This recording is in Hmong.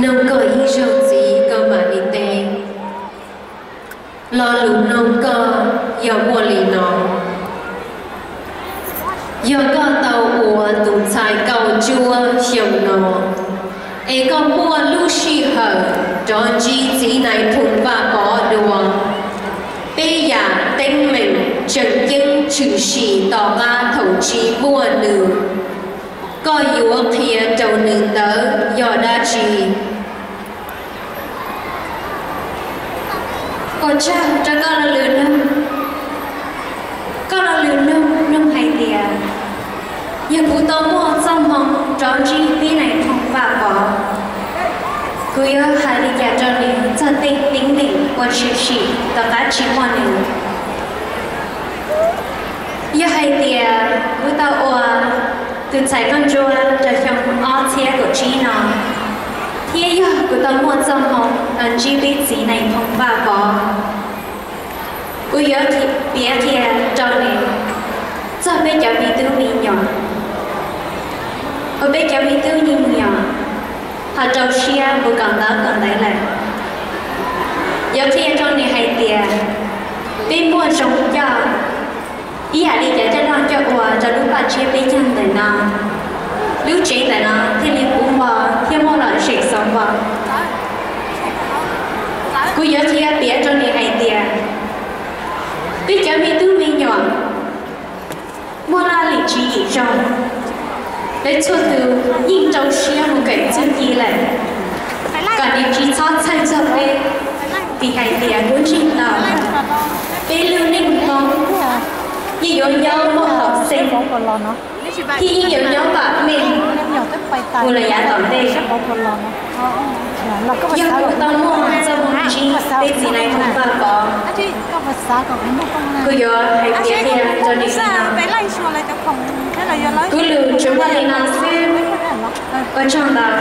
Nug koj ib zaug txiv koj mam li teb. Lo lus nug koj yog muaj li no: Yog koj tau ua tus ntxhais kaum cuaj xyoo no, es koj muaj lub sij hawm rov ntsib txiv nais phoo Vaj Pov dua, peb yam teeb meem tseem ceeb tshwm sim tom qab thaum tsis muaj nws, koj yuav qhia rau nws ntawd yog dab tsi? Ua tsaug rau koj lo lus nug. Koj lo lus nug nug hais tias, yog kuv tau muaj txoj hmoo rov ntsib txiv nais phoo Vaj Pov, kuv yuav hais li cas rau nws txog tej teeb meem uas tshwm sim tom qab tsis muaj nws? Yog hais tias kuv tau ua tus ntxhais nkauj ntsuab rau xyoo ob txhiab kaum tsib no, thiab yog kuv tau muaj txoj hmoo ntsib peb txiv nais phoo Vaj Pov, kuv yuav piav qhia rau nws txog peb cov me tub me nyuam, uas peb cov me tub me nyuam ho rau siab mus kom ntawv kom ntawv lawm. Yuav qhia rau nws hais tias peb muaj zoo coj ib yam li cov coj noj coj ua rau lub paj tsiab peb caug ntawm no, lub tsev ntawm no thiaj li puv npo thiab muaj lom zem xauv npo. Kuv yuav qhia piav rau nws hais tias peb cov me tub me nyuam muaj laj lim tswv yim zoo, lawv txhua tus yeej rau siab mus kawm txuj ci lawm, kom nws tsis txhob txhawj txog peb, vim hais tias kuv ntseeg tau peb lub neej Hmoob yeej yuav nyob muaj hom xeeb, thiab yeej yuav nyob vam meej mus lawm yav tom ntej. Yog kuv tau muaj txoj hmoo ntsib peb txiv nais phoo Vaj Pov, kuv yuav hais piav qhia rau nws li no: Kuv lus tsuas muaj li no xwb, ua tsaug ntau.